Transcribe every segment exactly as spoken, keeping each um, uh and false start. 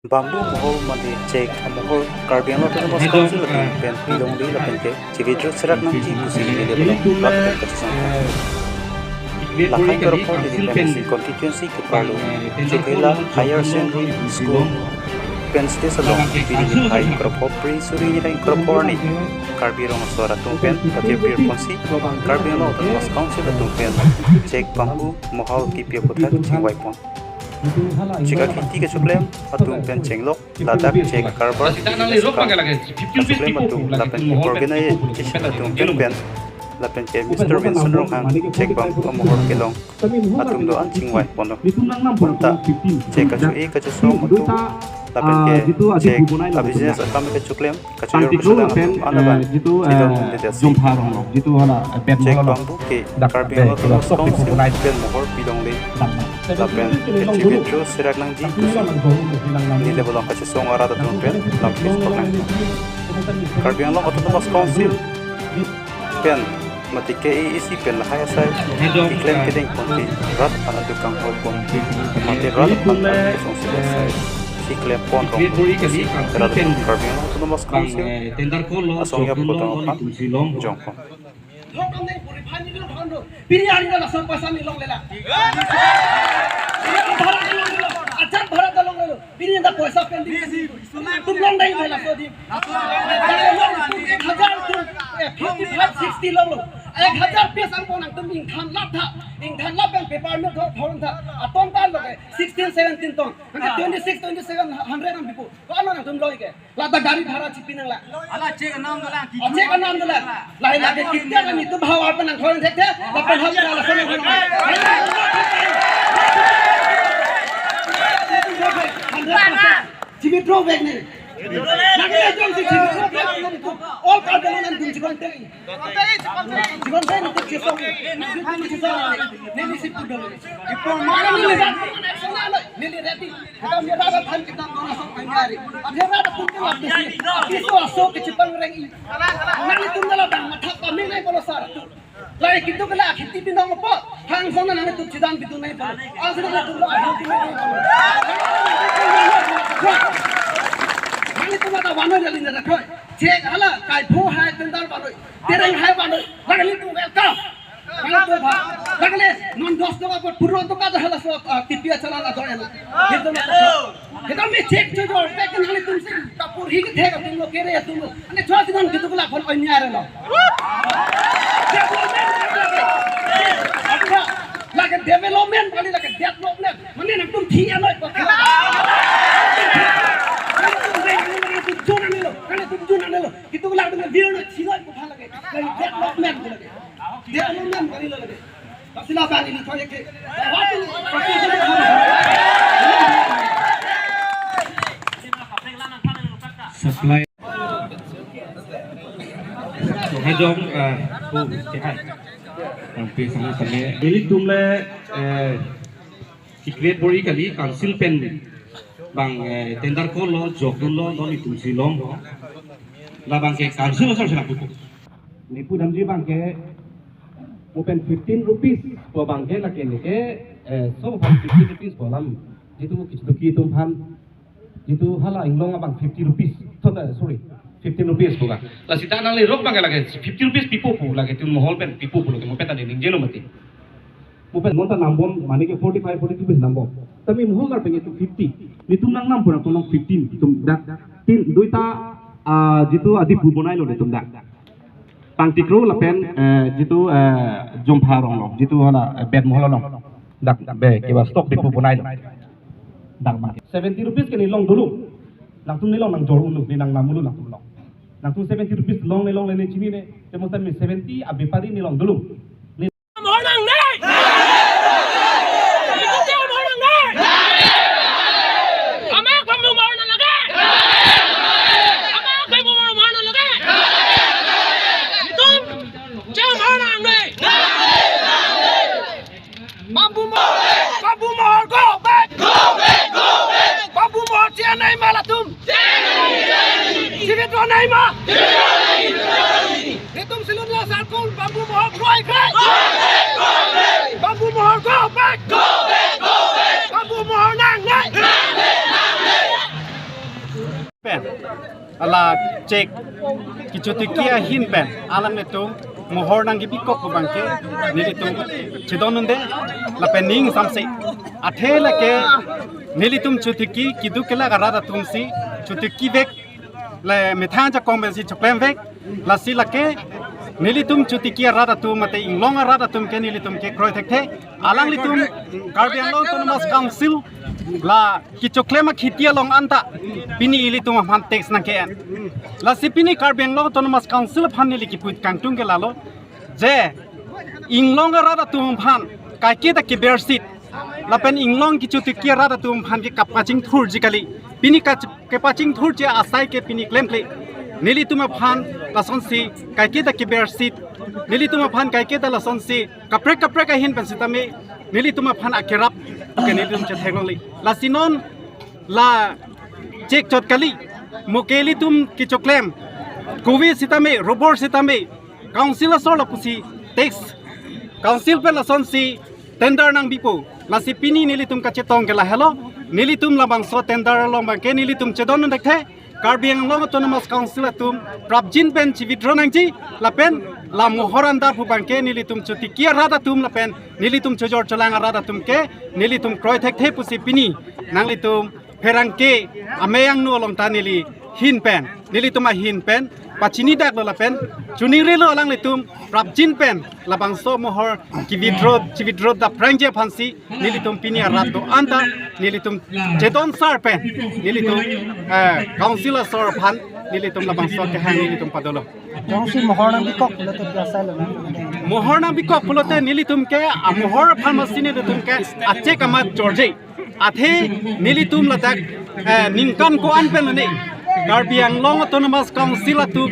Bamboo mohol mate chek amohor Karbi Anglong Autonomous Council atum pen pilongle lapen ke chivithro serak nangji pusi neli abang lapen kachesong. Lakhai krepho neli pen si constituency keparlo Chokhela Higher Secondary School pen stage along pini niphai krepho Phre suri niphai krepho arni Karbi Rong Asor atum pen patirpir ponsi Karbi Anglong Autonomous Council atum pen chek bamboo mohol kipi aphuthak chingvaipon. Chek akhiti kachoklem atum pen chenglok ladak chek karbar kachoklem atum lapen ke organization atum pen pen lapen ke Mister Vincent Ronghang chek bamboo amohor kelong atum do-an chingvaiponlo. Bonta chek kacho-e kachesong atum lapen ke chek a-business akam kachoklem kachojor kachedang atum an abang chidon dede si. Chek bamboo ke Karbi Anglong Autonomous Council pen mohor pilongle lapen ke chivithro serak nangji pusi neli abang kachesong arat atum pen lamkis paklang. Karbi Anglong Autonomous Council pen mate K A A C pen lahai asai keklem kedeng ponsi rat aphan aduk kanghoipon mate rat aphan aduk kesongsi asai si klempon rong pusi rat aphan Karbi Anglong Autonomous Council asong ya potong aphan jongpon. Pini ari na laso paisa neli longle la. Bhara neli longle lo. Ajat bhara ta longle lo. Pini ta paisa pen di. Tum long dai na laso di. Ek hajar tum, eh, fifty five, sixty longlo. Ek hajar piece angpon nangtum ingthan lap tha. Ingthan lap pen paper mill thor thor tha. Aton tan lo ke sixteen, seventeen ton. Nang twenty six, twenty seven hundred ang pipo. Ko ano nangtum loi ke? Ladak gari bhara chipi nang la. Ala chek anam dolang. Ah, chek anam dolang. Lahai lake kita kan itu bahwa apa nang koin thek thek. Lapen hal ala sana koin. Chivithro bag ni. Nang ni jong si chivithro bag ni tu. All ka dalam nang dun chikon tei. Chikon tei ni tu chisong. Ni tu chisong. Ni ni si pudol. Ipo mana ni ni. Ni ni ready. Kita mira da than kita mana sok pengari. Ada ada pun tu habis ni. Habis tu asok kecipan orang ini. Nang itu dalam dah matha kami ni kalau sar tu. Lahai kitu kala khiti binong po. Hang song nang tu chidan bitu nai po. Ang song nang tu lo ahang tu nai po. Nang itu mata wano jali na rakhoi. Chek hala kaipho hai tendar banoi. Tereng hai banoi. Nang itu welcome. Nang itu ba. Nang le non dos toka po puro toka hala so, ah, T P A chalana doi hala. Itu na. Kita mi chek chojor, pek nang le tum si, kapur hi ke thek atum lo, kere atum lo. Ane chua si nang kitu kala kon oi nyare lo. Development, lake development, kali lake development. Mane nangtum thi anoi pa. Nangtum jun ane lo, nangtum jun ane lo. Kitu kala tum vir no thi noi pa lake. Lake development lake. Development kali lo lake. Sila bani ni thoi ke. Supply. Hajong, eh, oh, ke hai. Ang pi sang sang eh. Nelitum le, eh, secret bori kali council pen bang, eh, tender call lo, jok dunlo, non itum si long. Labang ke council asor sila putu. Nepu damji abang ke mo pen fifteen rupees pu abang ke lake neke, eh, so fifteen rupees pu alam. Jitu kichituki atum aphan. Jitu hala inglong abang fifty rupees. Thot, eh, sorry. Fifteen rupees pu ka. Lasi ta nang le rok abang ke lake fifty rupees pipo pu lake tun mohol pen pipo pu lake mo pen ta ningjelo mati. Mo pen monta nambom mane ke forty five, forty two rupees nambom. Tami mohol gar pen itu fifty. Netum nang nam pura tonong fifteen. Tum dak tin duita, ah, jitu adi pu bonai lo netum dak. Pangtikro lapen, eh, jitu, eh, Jompha Rong lo, jitu hala, eh, bet mohol lo. Dak be kiba stock dipu bonai lo. Dak ma. Seventy rupees ke nelong dulu. Nangtum nelong nang jor ulu, ne nang nam ulu nangtum long. Nangtum seventy rupees long nelong lene chini ne, temotan me seventy a bepari nelong dulu. Mohor nangne. Ikuti mohor nangne. Amak bamboo mohor nangne. Amak bamboo mohor nangne. Itum chek mohor nangne. Bamboo mohor, bamboo mohor go back. Go back, go back. Bamboo mohor chennai ma latum. Chennai, chennai. Chivithro nai ma. Chivithro nai. Netum Silon Circle bamboo mohor kroi kroi. Bamboo mohor go back. Go back, go back. Bamboo mohor nangne. Nangne, nangne. Ala chek kechotiki ahin pen alanglitum mohor nangkebikok pu abangke nelitum chedon unde lapen ning samse. Athe lake nelitum chotiki keduk kelak arat atum si chotiki vek, le methang ajakong pensi choklemvek. Lasi lake nelitum chotiki arat atum mate inglong arat atum ke nelitum ke kroi thekthe. Alanglitum Karbi Anglong Autonomous Council la kechoklem akheti along anta pini ilitum aphan tax nangke-en. Lasi pini Karbi Anglong Autonomous Council aphan neli kipu kangtung ke lalo, je inglong arat atum aphan kaike ta kebersit lapen inglong kechotiki arat atum aphan ke kapachingthurji kali. Pini kach-, kapachingthurji asai ke pini klemkle. Nelitum aphan lasonsi kaike ta kebersit, nelitum aphan kaike ta lasonsi kaprek kaprek ahin pen sitame nelitum aphan akerap ke nelitum chetheklongle. Lasi non la chek chot kali, mo ke ilitum kechoklem kove sitame, robor sitame, council asor lapusi tax, council pen lasonsi tender nangbipo. Lasi pini nelitum kachetong ke lahelo, nelitum labangso tender along abangke nelitum chedon un thekthe. Karbi Anglong Autonomous Council atum prapjin pen chi-withdraw nangji, lapen la mohor andar pu abangke nelitum chotiki arat atum lapen nelitum chojor cholang arat atum ke nelitum kroi thekthe pusi pini nanglitum pherangke amei angno along ta neli hin pen, nelitum ahin pen pachini daklo lapen choningrilo, alanglitum prapjin pen labangso mohor ke-withdraw, chi-withdraw dapprangji aphansi nelitum pini arat do-an ta nelitum chedon sar pen nelitum, eh, council asor aphan nelitum labangso kehang nelitum padolo. Jongsi mohor nangbikok pulote pi asai lo na? Mohor nangbikok pulote nelitum ke amohor aphan masi nelitum ke achek amat jorje. Athe nelitum ladak, eh, ningkan ko-an pen lone Karbi Anglong Autonomous Council atum,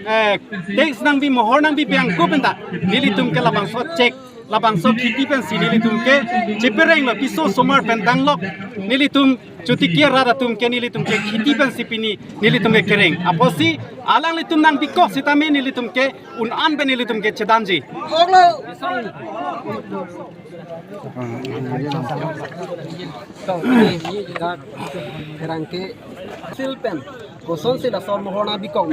eh, tax nangbi mohor nangbi bang ko penta nelitum ke labangso chek, labangso kheti pensi nelitum ke chepereng lo, piso osomar pen danglok nelitum chotiki arat atum ke nelitum ke kheti pensi pini nelitum ke kereng. Apotsi alanglitum nangbikok sitame nelitum ke un-an pen nelitum ke chedanji. Pherangke sil pen kosonsi laso mohor nangbikok.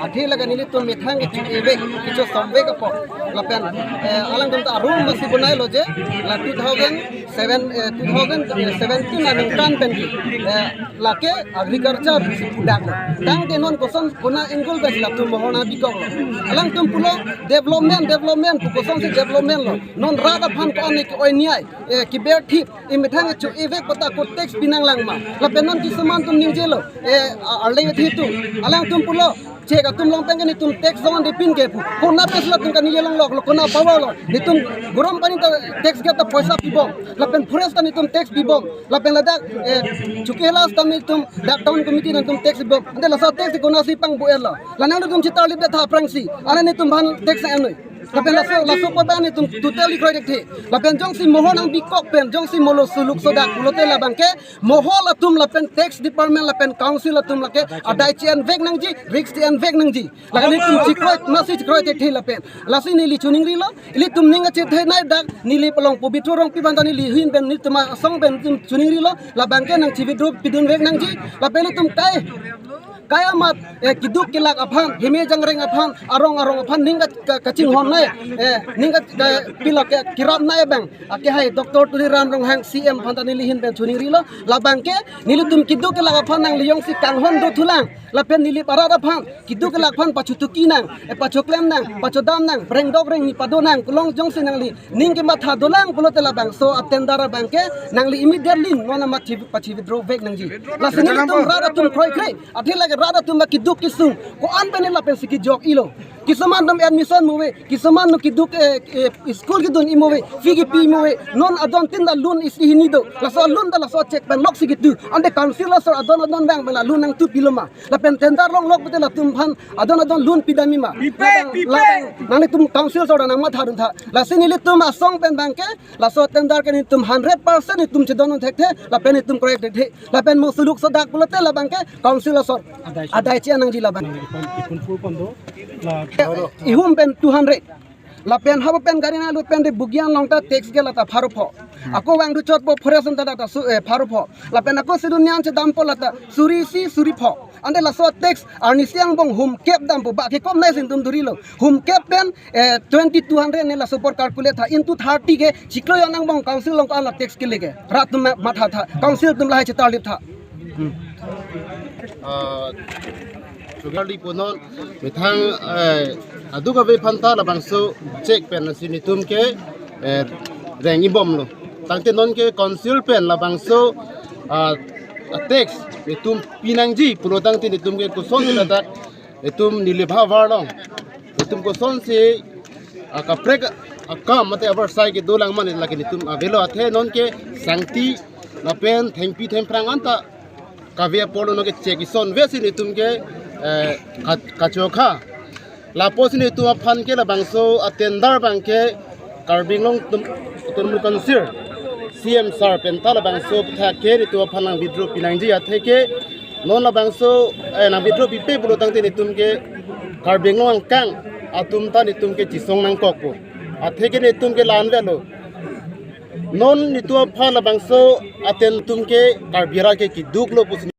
Athe lake nelitum methang kecho-e vek, kechosom vek apot. Lapen, eh, alangtum ta arum masi bonai lo je, la two thousand seven, eh, two thousand seventeen aningkan pen ke, eh, lake agriculture si pudak lo. Tangte non koson kona angle pensi latum mohor nangbikok lo. Alangtum pulo development, development pu, kosonsi development lo. Non rat aphan ko-an ke-oi niai, eh, keber thip, eh, methang kecho-e vek pata ko tax pinanglang ma. Lapen non kisuman atum ningjelo, eh, a-, arleng athe atum. Alangtum pulo chek atum along pen ke nelitum tax jong an depin ke pu. Kona pensi latum kaningje longlok lo, kona power lo. Nelitum gorom pani ta tax gate ta poisa pibom. Lapen forest ta nelitum tax pibom. Lapen ladak, eh, Chokihola sitame nelitum dak town committee nangtum tax pibom. Ante laso tax konasi pangbo-et lo? La nangtum chetarlip det tha aphrangsi, alanglitum aphan tax enoi. Lapen laso, laso apot nelitum totally kroi thekthe. Lapen jongsi mohor nangbikok pen jongsi molo suluk sodak pulote labangke mohor atum lapen tax department lapen council atum lake adai che-en vek nangji, risk che-en vek nangji. Lake nelitum chekroi, masi chekroi thekthe lapen. Lasi neli choningrilo, ilitum ning kachethe nai dak, neli palong Pobitro Rongpi aphan ta neli hin pen nelitum asong pen nelitum choningrilo, labangke nang chi-withdraw pidun vek nangji, lapen nelitum kai, kai amat, eh, keduk kelak aphan, heme jangreng aphan, arong arong aphan ning ka, ka, kachinghon nai, eh, ning ka, ka, pilak ke kerap nai abang. Ake hai Doctor Tuliram Ronghang C M aphan ta neli hin pen choningrilo, labangke nelitum keduk kelak aphan nangli jongsi kanghon dothulang. Lapen Nilip arat aphan, keduk kelak aphan pachotuki nang, eh, pachoklem nang, pachodam nang, rengdok rengni pado nang, kelong jongsi nangli ning kematha dolang pulote labangso a-tender abangke nangli immediately non amat chi-, pachi-withdraw vek nangji. Lasi nelitum rat atum kroikre, athe lake rat atum ba keduk kesung, ko-an pen lapensi kejok-ilo. Kisuman atum admission mo-ve, kisuman atum keduk, eh, eh, school kedun-i mo-ve, fee kepi mo-ve, non adon tin ta loan isi hini do, laso loan ta laso chek pen loksi ketu, ante council asor adon adon abang pen la loan nangtu pilo ma. Lapen tender longlok pute latum aphan adon adon loan pidamji ma. Pipe, labang, pipe. Labang, nanglitum council asor nangmatha dun tha. Lasi nelitum asong pen abangke, laso tender ke nelitum hundred percent nelitum chedon un thekthe, lapen nelitum kroi thekthe. Lapen mo suluk sodak pulote labangke council asor adai, adai che-en nangji labang. Neli ipon, ipon pur pon do, la ihum pen two hundred. Lapen habo pen gari nanglut pen de Bugian along ta tax gate lata pharo pho. Ako vang du chotpo forest ta lata su, eh, pharo pho. Lapen ako sidun nian chedampo lata suri isi suri pho. Ante laso tax arnisi angbong hum kep dam pu ba ke kom nai sin tum duri lo. Hum kep pen, eh, twenty two hundred ne laso por calculate tha into thirty ke chiklo jon angbong council along ko ala tax kele ke. Rat tum ma-, matha tha. Council tum lahai chetar lip tha. Hmm. Ah, sugar di punon methang, eh, aduk ave aphan ta labangso check pen si netum ke, eh, reng ibom lo. Tangte non ke council pen labangso, ah, tax netum pinangji pulo tangte netum ke koson si ladak netum nilip havar long. Netum koson si, ah, kaprek akam mate abar sai kedo lang mane lake netum avelo athe non ke sangti lapen thengpi thengphrang anta kave apor lo non ke check ison ve si netum ke, eh, ka-, kachokha. Lapusi netum aphan ke labangso a tender abang ke Karbi Anglong tum-, Autonomous Council C M sir pen ta labangso aputhak ke netum aphan nang withdraw pinangji athe ke non labangso, eh, nang withdraw pipe pulo tangte netum ke Karbi Anglong angkang atum ta netum ke chisong nangkokpo. Athe ke netum ke la-an avelo. Non netum aphan labangso a tender atum ke Karbi arat ke keduk lo pusi